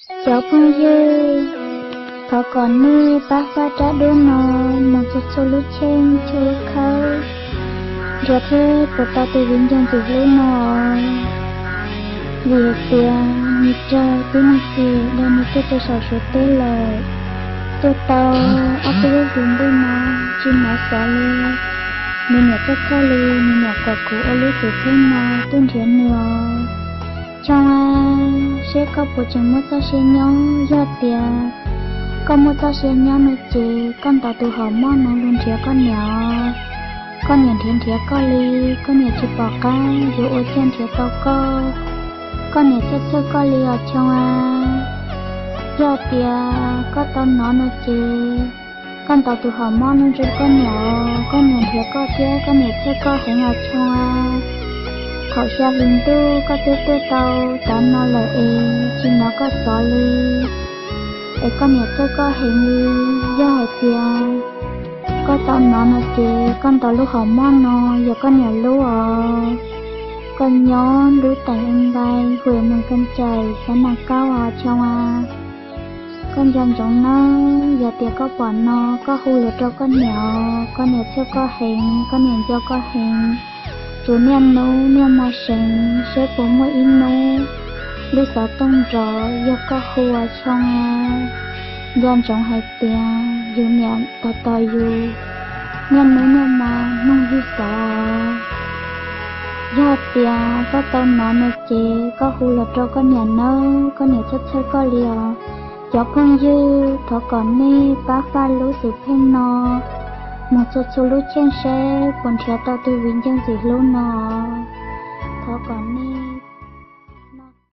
Cov phooj ywg, thov kom nej pab faj rab duab no mus txhua txhua lub cheej txhua lub khawb, nrhiav thiab puas tau tus viv ncaus ntxim hlub no. Vim hais tias nws raug tib neeg tis dog nws tuag rau saum Suav teb lawm. Tuaj tau ob peb lub hlis ntuj no tsis hnov xov li. Nws niam txhawj txhawj li, nws niam kom kuv ua lub xwm txheej no tuaj nrhiav nws os. Choo a, seb koj puas tseem muaj txoj sia nyob. Yog tias koj muaj txoj sia nyob no ces koj ntaus tus hom moj no los nrhiav koj niam os. Koj niam nrhiav nrhiav koj li, koj niam tsis pom qab yuav ua cas nrhiav tau koj. Koj niam txhawj txhawj koj li os Choo a. Yog tias koj tau hnov no ces koj ntaus tus hom moj no rau koj niam os, koj niam nrhiav koj thiab koj niam txhawj koj heev os Choo a. Thaum xya hlis ntuj koj twb tuaj tau tav no lawm es tsis hnov koj xov li, es koj niam txhawj koj heev li. Yog hais tias koj tau hnov no ces koj ntaus lub hom moj no, yog koj niam lub os. Koj nyob lub teem Npais, hwm Moos Kab Cais, xav nas kaub os Choo a. Koj nco ntsoov nawb, yog tias koj pom no koj hu los rau koj niam os, koj niam txhawj koj heev, koj niam nco koj heev. Tsuas niaj hnub niaj hmo seev, saib puas muaj ib hnub lub xov tooj nrov yog koj hu os Choo a. Nco ntsoov hais tias yus niam tos tos yus niaj hnub niaj hmo mloog yus xov. Yog tias koj tau hnov no ces koj hu los rau koj niam nawb, koj niam txhawj txhawj koj li os. Cov phooj ywg, thov kom nej pab faj lub xwm txheej no mus txhua txhua lub cheej seb puas nrhiav tau tus viv ncaus ntxim hlub no. Thov kom nej